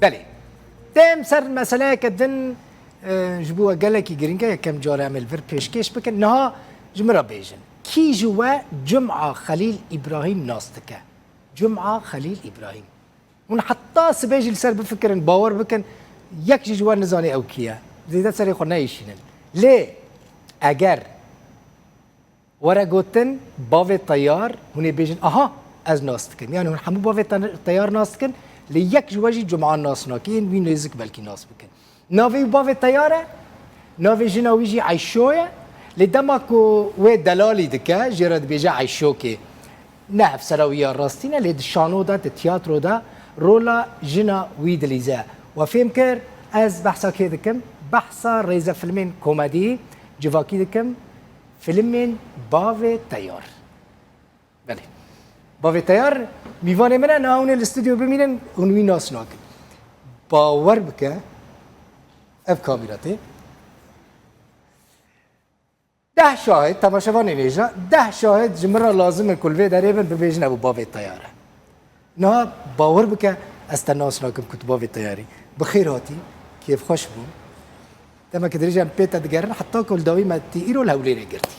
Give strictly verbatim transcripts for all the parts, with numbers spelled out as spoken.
Belê. Dem ser meseleyeke din, e, ji bo we gelekî giring e, yekem cara em ê li vir pêşkêş bikin. Niha ji min re bêjin. Kî ji we Cuma Xelîl Îbrahîm nas dike? Cuma Xelîl Îbrahîm. Hûn heta sibê jî li ser bifikirin, bawer bikin, yek jî ji we nizane ew kî ye. Zêde serê xwe neêşînin. Lê eger were gotin bavê Teyar, hûn ê bêjin, aha, ez nas dikim. Yani hûn hemû bavê Te-, Teyar nas dikin, lê yek ji we jî Cuma nas nake, yên wî nêzik belkî nas bikin. Navê wî bavê Teyar e, navê jina wî jî Eyşo ye. Lê dema ku wê delalî dike, jê re dibêje Eyşokê. Ne hevsera wî ya rastî ne, lê di şano de, di tiyatro de rola jina wî dilîze. We fêm kir, ez behsa kê dikim? Behsa rêzefilmên komedî civakî dikim, filmên Bavê Teyar. Belê. Bavê Teyar mîvanê min e, niha hûn ê li stûdyo bimînin, hûn wî nas nakin. Bawer bike, ev kamîra tê. Deh şahid, temaşevanên hêja, deh şahid ji min re lazim in ku li vê derê bin, bibêjin ew bavê Teyar e. Niha bawer bike, ez te nas nakim ku tu bavê Teyar î. Bi xêr hatî, kêfxweş bûm. Demeke dirêj em pê te digerin, heta ku li dawî me tî îro li Hewlêrê girtî.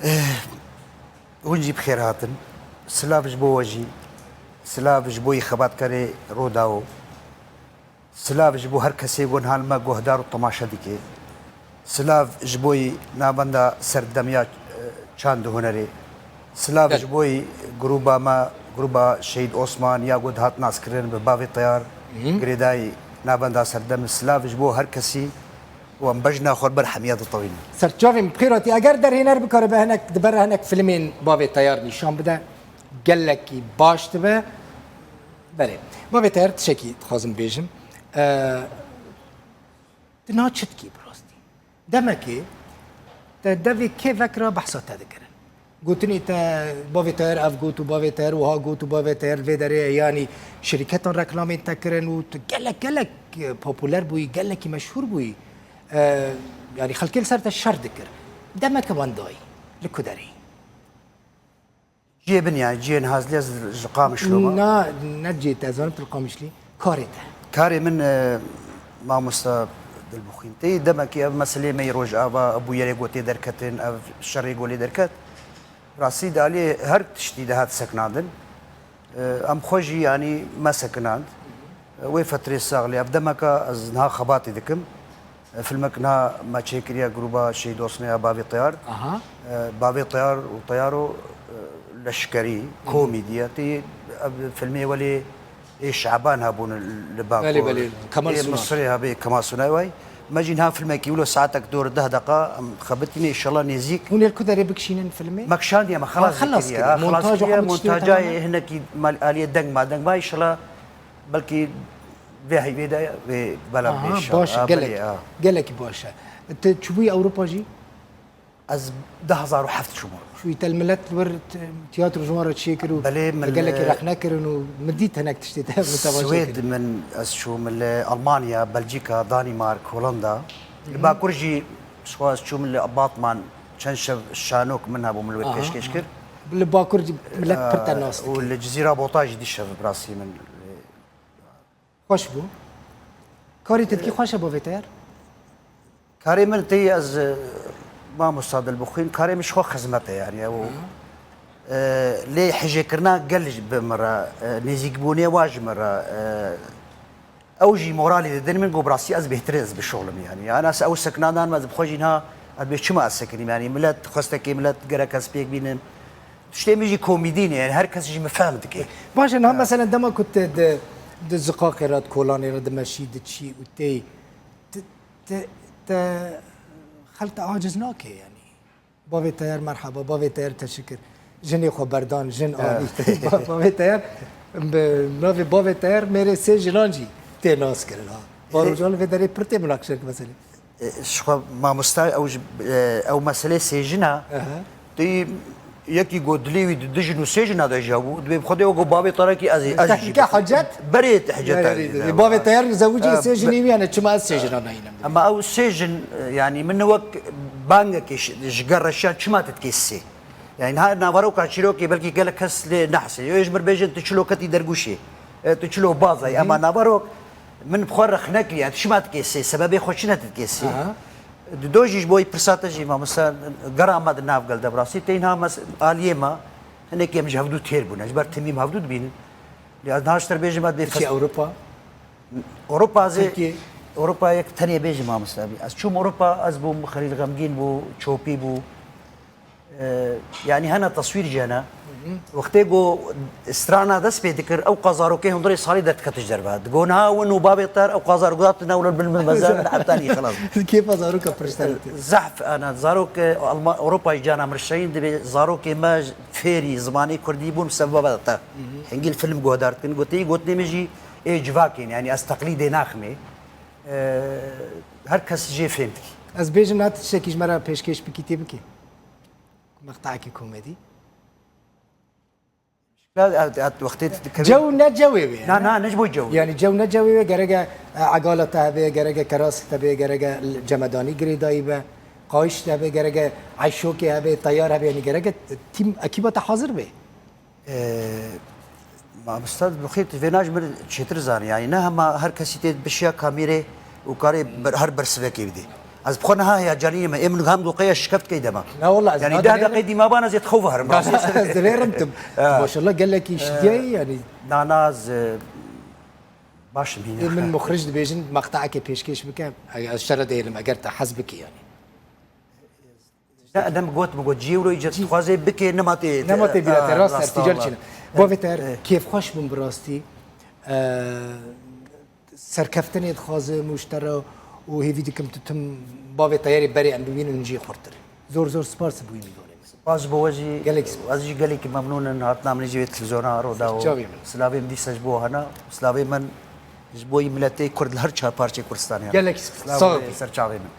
Eh, hûn jî bi xêr hatin. Silav ji bo we jî. Silav ji bo yî xebatkarê Rodawo. Silav ji bo her kesê ku niha li me guhdar û temaşe dike. Silav ji bo yî navenda serdemiya, e, çand û hunerê. Silav Gel. ji bo yî grûba me, grûba Şehîd Osman ya ku dihat naskirin bi Bavê Teyar, Hı hı. girêdayî navenda serdemê. Silav ji bo her kesî ku em bejna xwe li ber hemiya ditewînin. Serçavên bi xêr hatî. Eger derhêner bikaribe hinek, di ber hinek filmên Bavê Teyar nîşan bide, gelekî baş dibe. Belê. Bavê Teyar, tiştekî dixwazim bêjim. E, tu niha çi dikî bi rastî? Demekê te devê kê vekira behsa te dikirin. Gotinê te, Bavê Teyar ev got û Bavê Teyar wiha got û Bavê Teyar li vê derê ye, yanî şirketan reklamên te kirin û tu gelek, gelek, e, populer bûyî, gelekî meşhûr bûyî. E, yanî xelkê li ser te şer dikir. Demeke wendayî li ku derê yî? Cihê bin, yani cihê niha ez lê ji Qamişlo me. Na, ne cihê te, zanim tu li Qamişlî. Karê te. Karê min, e, mamosta Dilbixwîn. Tê demekî ev meselê me yê Rojava, ev bûyerê ku tê derketin, ev şerê ku lê derket. Rastî de aliyê her tiştî de hat sekinandin. E, em xwe jî, yanî, me sekinand. E, wê fetrê sax lê ev demeka ez niha xebatê dikim. E, filmek niha me çêkiriye grûba Şehîd Osmê ya Bavê Teyar. Aha. E, Bavê Teyar û Teyaro, e, leşkerî, Hı hı. komîdî ye. Tê ev filmê welê ê Şaban hebûn li Bakur. Belê, belê. Kemal Ê Sunal. Misirê hebê Kemal Sunay way. Me jî niha filmekî wilo saetek dor deh deqa em xebitîne, înşallah nêzîk. Hûn ê li ku derê bikişînin filmê? Me kişandiye, me Ha, xelas xelas kiriye, kiriye. ha, Montaj xelas û kiriye. hemû tiştê Montaja tamam e. hinekî mal-, aliyê deng ma deng ma, înşallah belkî vê heyvê de vê bela Aha, bê, baş e, ha, gelek. belê, ha. Gelekî baş e. Tu çûbûyî Ewropa jî? Ez du hezar û heft çûbûm. Çûyî te li milet li wir t-, tiyatro ji wan re çêkir û Belê, min, gelekî e, rexne kirin û min dît hinek tiştê te min temaşe Swêd kir. min, ez çûm li Almanya, Belçîka, Danîmark, Holanda. Li Hı hı. Bakur jî, ji xwe ez çûm li Batman, çend şev şanok min hebû, min li wir Aha, pêşkêş aha. kir. Li Bakur jî milet pir te nas Û dike. li Cizîra Bota jî dî şev bi rastî min. Xweş bû. Karê te dikî xweş e Bavê Teyar? Karê min tê ez, e, mamosta Dilbixwîn, karê min ji xwe xizmet e, yani, ew, Hı. e, lê hijêkirina gel ji bi min re, e, nêzîkbûnê wa ji min re, e, ew jî moralê didin min, ku bi rastî ez bêhtir ez bişolim, yani. Yani, ez ew sekinandan me, ez bi xwe jî niha, ez bê çima ez sekinîm, yani, milet, xwestekê milet, gerek ez pêk bînim. Tiştê min jî komîdî ne, yani, her kes jî min fehm dike. Baş e, niha Ha. mesela dema ku te di, di ziqaqê re, di kolanê re dimeşî, diçî û tê, Te, te, te xelk te aciz nake, yani. Bavê Teyar merhaba, Bavê Teyar teşekkür. Jinê xwe berdan, jin Evet. anî. Ba-, Bavê Teyar, bi navê Bavê Teyar mêrê sê jinan jî tê nas kirin ha. Ba Ê- rojan li vê derê pir tê minaqişe ki meselê. E, ji xwe mamosta ew ji, e, ew meselê sê jina, Aha. Tê yekî got dilê wî di du jin û sê jina de jiyabû, dibê bi Xwedê wekî bavê Tarekî ez ê, ez jî Tehnîke jî hecet? Berê heceta Yanî, rê de. Bavê Teyar zewicî Em, sê jinî wî, yani çima ez sê jinan nayînim? Em ew sê jin, e, yani min wek bangekê ji, ji ger reşiyan çima tu dikê sê? Yani niha naveroka çîrokê belkî gelek kes lê nehsê. Yê ji mir bêjin tu çilo ketî dergûşê. E, tu çilo bazay. Hı hı. Ema naverok Min bi xwe rexne kiriye, tu çima dikêsê, sebebê xwe çi ne tu dikêsê? Aha. Di do jî ji bo pirsa te jî mamosta gera me di nav gel de bi rastî teyna mes aliyê me hinekî em ji hevdû têr bûne. Ji ber timî em hevdû dibînin. Ya niha ji te bêjim me dê Çi fes- Ewropa? Ewropa zê Tirkiye. Ewropa yek tenê bêjim mamosta bî. Ez çûm Ewropa, ez bûm Xelîl Xemgîn bû, Çopî bû. Ee, yani hene taswîr jene. Wextê ku strana dest pê dikir, ew qazarokê hundirê salî derdiketiş derve. Digo niha win û bavê ter, ew qazar gudat ne win bil min mezan, heta nî xelas. Kêfa zaroka pirştan te. Zehf, ana, zarok, e, Alman, Ewropayê cana mirşeyîn dibe, zarokê me fêrî, zimanê kurdî bûn, sebeba te. Hingî film guhdar dikin, gotê, gotinê min jî ê civakên, yani ez teqlîdê naximê. Ee, her kes jê fêm dikî. Ez bêjim, na tiştekî ji me re pêşkêş bikî tê bikî. Mextayekî komedî. Ya, ya, ya, wextê dikevê- Cew ne cewê wê. Na, na, ne ji bo cewê. Yani cew ne cewê wê, gereke, e, egala te hebe, gereke kerasê te be, gereke cemedanî girêdayî be, qayîş te be, gereke eyşokê hebe, teyar hebe, yani gereke tîm, ekîba te hazir be. Ee, mamosta, bi xêr tu vêna ji min çêtir zanî. Yani ne hema her kesî tê bişiya kamîrê û karê ber, her bersivekê bidê. Ez bi xwe niha heyecanî me. Ê min hem doqeya şikeft key dema. Na wala, ez Yani na deh dinêrim. Deqeyê dîma bana zêt xew varim. Ez dinêrim tu. Ha. Maşallah gelekî şidiyayî yani. Na, na, ez, e, baş im hîna. Ê min muxric dibêjin, maqtaekê pêşkêş bike. Ez şere dêrim eger te hez bikî yani. Ne, dem got, min got, cî euro îca dixwazê bike, nema tê, Nema tê bîra te, ah, rast, rast, ertîcal Allah. Çin e. Bavê te her Eh. Kêfxweş bûm bi rastî. Eh, serkeftinê dixwazim û ji te re û hêvî dikim tu tim bavê teyarê berê em bibînin hûn jî xurtir. Zor zor spas bûyî mîvanê min. Spas ji bo we jî. Gelek spas. Ez jî gelekî memnûn in, hatina min jî vê televîzyona Roda û Çavê min. Silavê min dîsa ji bo hene. Silavê min ji bo yî miletê Kurd li her çar parçeyê Kurdistanê hene. Gelek spas. Silav Sağ ol. Ser çavê min.